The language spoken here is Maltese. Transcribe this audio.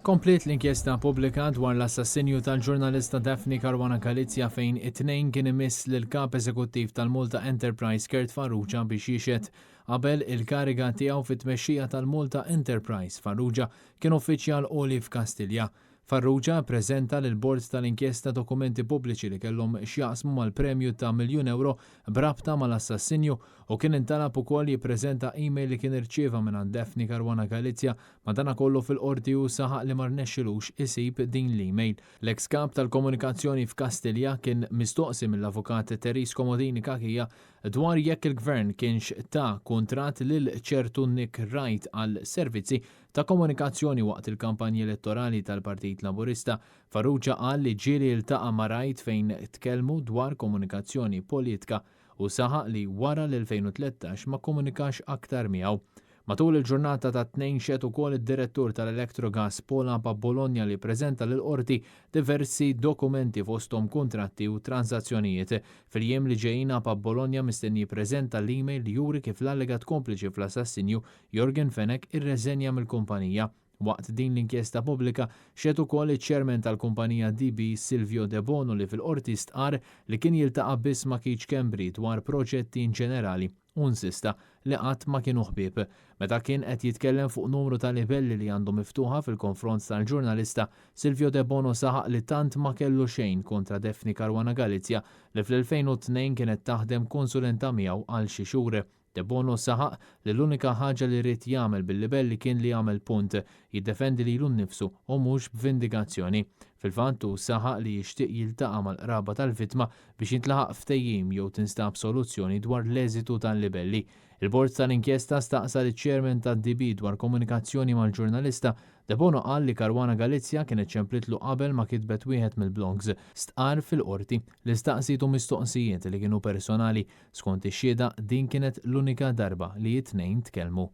Kompliet l-inkjesta pubblika dwar l-assassinju tal-ġurnalista Daphne Caruana Galizia fejn it-Tnejn kien imiss lill-Kap Eżekuttiv tal-Malta Enterprise Kurt Farrugia biex jixhed. Qabel il-kariga tiegħu fit-tmexxija tal-Malta Enterprise, Farrugia kien uffiċjal għoli f'Kastilja. Farrugia ppreżenta lill-Bord tal-Inkjesta dokumenti pubbliċi li kellhom x'jaqsmu mal-premju ta' miljun ewro b'rabta mal-assassinju u kien intalab ukoll jippreżenta email li kien irċieva mingħand Daphne Caruana Galizia. Madanakollu fil-Qorti hu saħaq li ma rnexxilux isib din l-email. L-eks Kap tal-Komunikazzjoni f'Kastilja kien mistoqsi mill-Avukat Therese Comodini Cachia dwar jekk il-Gvern kienx ta kuntratt lil ċertu Nick Wright għal servizzi ta' komunikazzjoni waqt il-kampanji elettorali tal-Partit Laburista. Farrugia qal li ġieli ltaqa' ma' Wright fejn tkellmu dwar komunikazzjoni politka u saħaq li wara l-2013 ma kkomunikax aktar miegħu. Matul il-ġurnata tat-Tnejn xehed ukoll id-Direttur tal-Electrogas Paul Apa Bologna li ppreżenta lill-Qorti diversi dokumenti fosthom kuntratti u tranżazzjonijiet. Fil-jiem li ġejjin Apa Bologna mistenni jippreżenta l-email li juri kif l-allegat kompliċi fl-assassinju Yorgen Fenech irreżenja mill-kumpanija. Waqt din l-inkjesta pubblika, xehed ukoll iċ-Chairman tal-kumpanija DB Silvio Debono li fil-Qorti stqarr li kien jiltaqa' biss ma' Keith Schembri dwar proġetti inġenerali u insista li qatt ma kienu ħbieb. Meta kien qed jitkellem fuq numru ta' libelli li għandu miftuħa fil-konfront tal-ġurnalista, Silvio Debono saħaq li tant ma kellu xejn kontra Daphne Caruana Galizia li fl-2002 kienet taħdem konsulenta miegħu għal xi xhur. Debono saħaq li l-unika ħaġa li ried jagħmel bil-libelli kien li jagħmel punt, jiddefendi lilu nnifsu u mhux b'vindikazzjoni. Fil-fatt hu saħaq li jixtieq jiltaqa' mal-qraba tal-vittma biex jintlaħaq ftehim jew tinstab soluzzjoni dwar l-eżitu tal-libelli. Il-Bord tal-Inkjesta staqsa liċ-Chairman tad-DB dwar komunikazzjoni mal-ġurnalista Debono qal li Caruana Galizia kienet ċemplitlu qabel ma kitbet wieħed mill-blogs. Stqarr fil-Qorti li staqsietu mistoqsijiet li kienu personali. Skont ix-xhieda, din kienet l-unika darba li t-tnejn tkellmu.